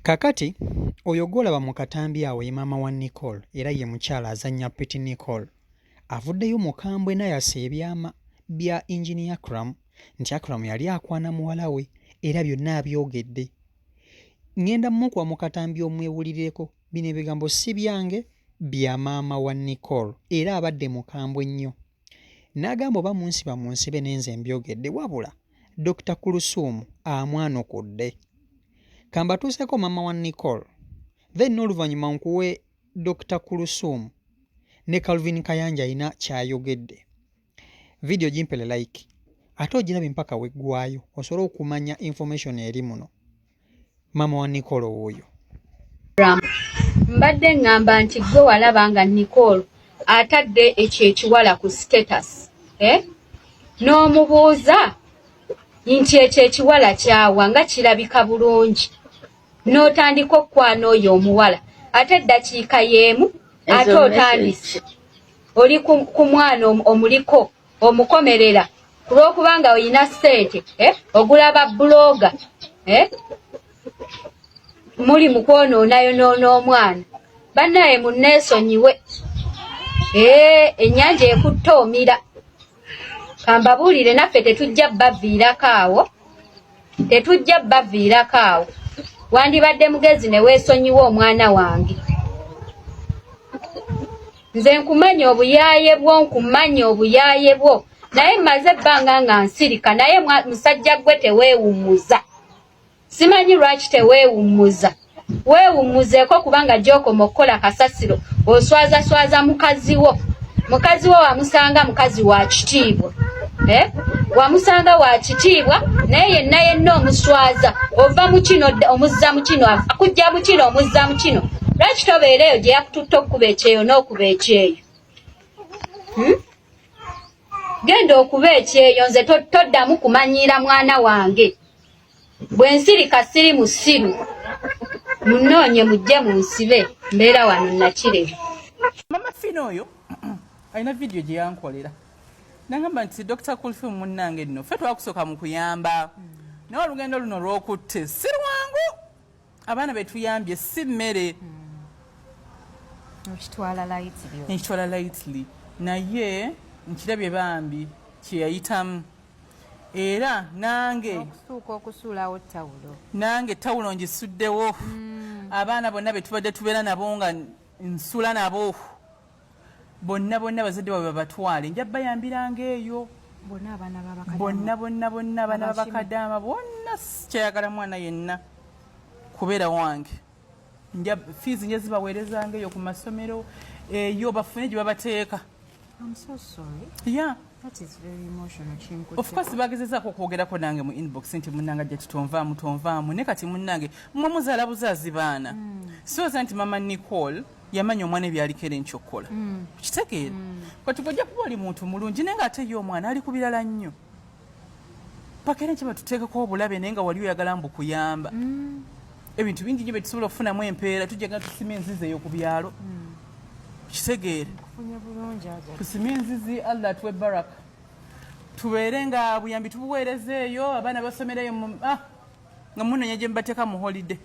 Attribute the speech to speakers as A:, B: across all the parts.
A: Kakati oyo gwolaba mu katambi awo ye maama wa Nicole era ye mukyala azannya Pretty Nicole. Avuddeyo mukambwe nayasa ebyama bya Engineer Akram nti Akram yali akwana muwala we era byonna abyogedde. Ngenda mukuba mu katambi omwewulirireko. Bino ebigambo si byange bya maama wa Nicole era abadde mukambwe nnyo. N'agamba oba munsiba munsibe naye nze mbyogedde wabula Dokita Kulusuum amwanukudde. Kambatuuseeko maama wa Nicole then n'oluvannyuma nkuwe Dokita Kulusuum ne Calvin Kayanja alina ky'ayogedde. Vidiyo gimpere like ate ogirabe mpaka weggwayo osobole okumanya information eri muno. Maama wa Nicole wuuyo.
B: Mbadde ŋŋamba nti ggwe walaba nga Nicole atadde ekyo ekiwala ku status eh? N'omubuuza nti ekyo ekiwala kyawa nga kirabika bulungi, n'otandika okukwana oyo omuwala, ate eddakiika y'emu ate otandise oli ku mwana omuliko omukomerera ku lw'okubanga olina ssente eh? Ogula ba buloga eh? Muli mu kwonoonayonoona omwana. Bannaye munneesonyiwe, eh, ennyanja ekutte omira. Kambabuulire, naffe tetujja baviirako awo, tetujja baviirako awo. Wandibadde mugezi ne weesonyiwa omwana wange. Nze nkumanya obuyaaye bwo, nkumanya obuyaaye bwo, naye mmaze ebbanga nga nsirika, naye musajja gwe teweewummuza. Simanyi lwaki teweewummuza. Weewummuzeeko kubanga gy'okoma okukola kasasiro oswazaswaza mukazi wo. Mukazi wo wamusanga mukazi wa kitiibwa, eh? Wamusanga wa kitiibwa, naye yenna yenna omuswaza. Ova mu kino omuzza mu kino, akujja mu kino omuzza mu kino. Lwaki tobeera eyo gye yakututte okukuba ekyeyo n'okuba ekyeyo, Genda okuba ekyeyo, nze toddamu kumanyiira mwana wange. Bwe nsirika siri musiru. Munoonye mujje munsibe, mbeera wano Nakirebe.
C: Mama Fina oyo alina vidiyo gye yankolera nagamba nti Dr Kulthum munnange nno ffe twakusooka mu kuyamba, naye olugendo luno lw'okutte si lwangu. Abaana betuyambye si mmere.
D: Okitwala lightly.
C: Nkitwala lightly, naye nkirabye bambi kyeyayitamu, era nange
D: okusuuka okusuulawo tawulo.
C: Nange tawulo ngisuddewo. Abaana bonna betubadde tubeera nabo nga nsula nabo bonna bonna, bazadde baabwe babatwale, nja bayambiranga eyo.
D: Bonna abaana babakadaama?
C: Bonna bonna bonna, abaana babakadaama bonna. Sikyayagala mwana yenna kubeera wange. Nja fees nja zibaweerezanga eyo ku masomero eyo bafune gye babateeka.
D: I'm so sorry.
C: Yeah.
D: That is very emotional.
C: Of course bagezezaako okwogerako nange mu inbox nti munnange ajja titonvaamu tonvaamu, ne kati munnange mmwe muzaala buzaazi baana. Sooza nti mama Nicole yamanya omwana ebyaliko era enkya okukola. Kitegeera kati gwe ojja kuba oli muntu mulungi, naye ng'ate ye omwana ali ku birala nnyo paka era nkiba tuteekeko obulabe, naye nga wali oyagala mbu kuyamba. Ebintu bingi nnyo byetusobola okufunamu empeera. Tujja genda tusima enzizi eyo ku byalo. Kitegeere,
D: Nkufunye bulungi Ajat.
C: Tusime enzizi, Allah atuwe baraka, tubeere nga buyambi tubuweereza eyo, abaana basomereyo ah, nga munonya gye mubateeka mu holiday.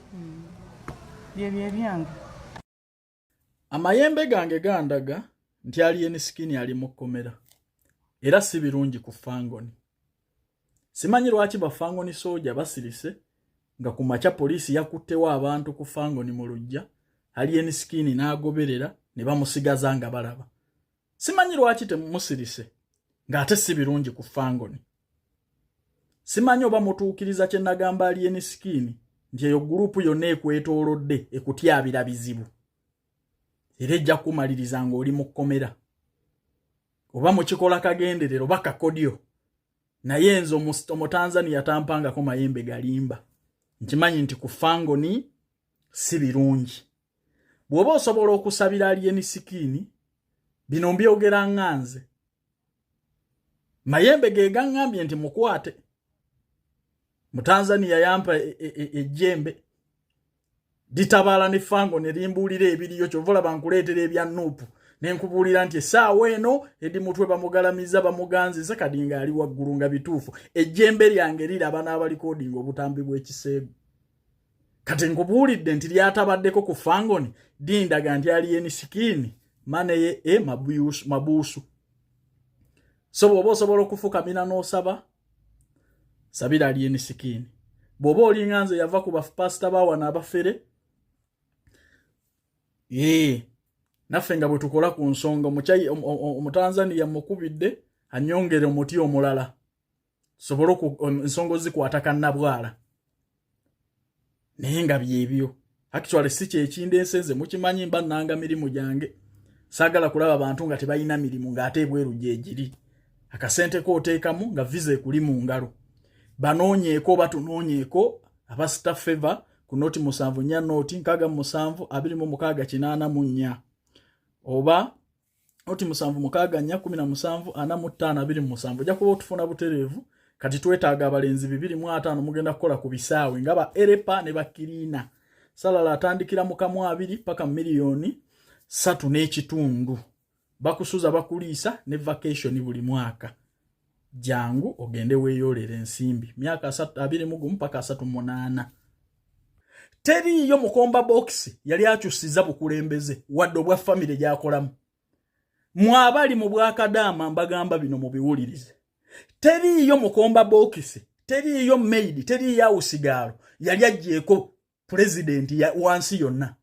C: Byebyo ebyange.
E: Amayembe gange gandaga nti Alien Skin ali mu kkomera era si birungi ku Fangoni. Simanyi lwaki ba Fangoni soja basirise nga ku makya poliisi yakuttewo abantu ku Fangoni mu luggya, Alien Skin n'agoberera ne bamusigaza nga balaba. Simanyi lwaki temusirise ng'ate si birungi ku Fangoni. Simanyi oba mutuukiriza kye nagamba Alien Skin nti eyo gurupu yonna ekwetoolodde ekutyabira bizibu era ejja kukumaliriza ng'oli mu kkomera, oba mukikola kagenderero oba kakodyo, naye nze Omutanzania tampangako mayembe galimba. Nkimanyi nti ku Fangoni si birungi. Bw'oba osobola okusabira Alien Skin, bino mbyogera nga nze mayembe ge gaŋŋambye nti mukwate. Mutanzania yampa ejjembe litabaala ne fango ne limbuulira ebiriyo. Kyova olaba nkuleetera ebya NUP ne nkubuulira nti essaawa eno Edi Mutwe bamugalamiza, bamuganziza kadi ng'ali waggulu, nga bituufu. Ejjembe lyange liraba n'abalikodinga obutambi bw'ekiseegu. Kati nkubuulidde nti lyatabaddeko ku Fangoni dindaga nti Alien Skin maneye e mabuusu. So bw'oba osobola okufukamira n'osaba, sabira Alien Skin. Bw'oba olinga nze yava ku bapasita bawana abafere, ee naffe nga bwe tukola ku nsonga, Omutanzania mukubidde anyongere omuti omulala sobole ensonga ozikwata kannabwala. Naye nga byebyo, actually si kyekindense. Nze mukimanyi mba nanga mirimu gyange, saagala kulaba bantu nga tebalina mirimu ng'ate ebweru gyegiri. Akasente kooteekamu nga visa ekuli mu ngalo. Banoonyeeko oba tunoonyeeko aba Star Favor ku 074 067 26 84 oba 076 417 45 27. Ojja kuba otufuna butereevu. Kati twetaaga abalenzi 250, mugenda kukola ku bisaawe nga ba helper ne ba cleaner. Salary atandikira mu kamu abiri paka 3.5 miliyoni. Bakusuza, bakuliisa ne vacation buli mwaka. Jangu ogende weeyoolera ensimbi. Myaka 21 paka 38. Teriiyo mukomba bokisi yali akyusiza bukulembeze wadde obwa famire gy'akolamu. Mwabali mu bwakadaama, mbagamba bino mubiwulirize. Teriiyo mukomba bokisi, teriiyo maid, teriiyo house girl yali aggyeeko pulezidenti wansi yonna.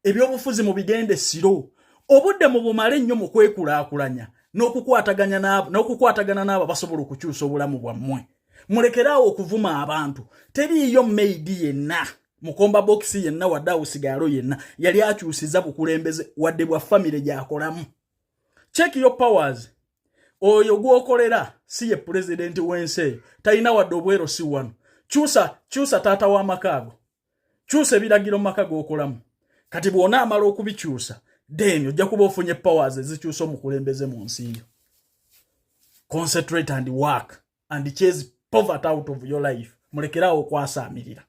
E: Ebyobufuzi mubigende siro, obudde mubumale nnyo mu kwekulaakulanya n'okukwatagana n'abo basobola okukyusa obulamu bwammwe. Mulekeraawo okuvuma abantu. Teriiyo maid yenna, mukomba bokisi yenna, wadde house girl yenna yali akyusiza bukulembeze wadde bwa famire gy'akolamu. Check your powers. Oyo gwokolera si ye pulezidenti w'ensi eyo, talina wadde obwero si wano. Kyusa, kyusa taata w'amaka ago, kyusa ebiragiro mu maka g'okolamu. Kati bw'onaamala okubikyusa, then ojja kuba ofunye powers ezikyusa omukulembeze mu nsi yo. Concentrate and work and chase poverty out of your life. Mulekeraawo okwasaamirira.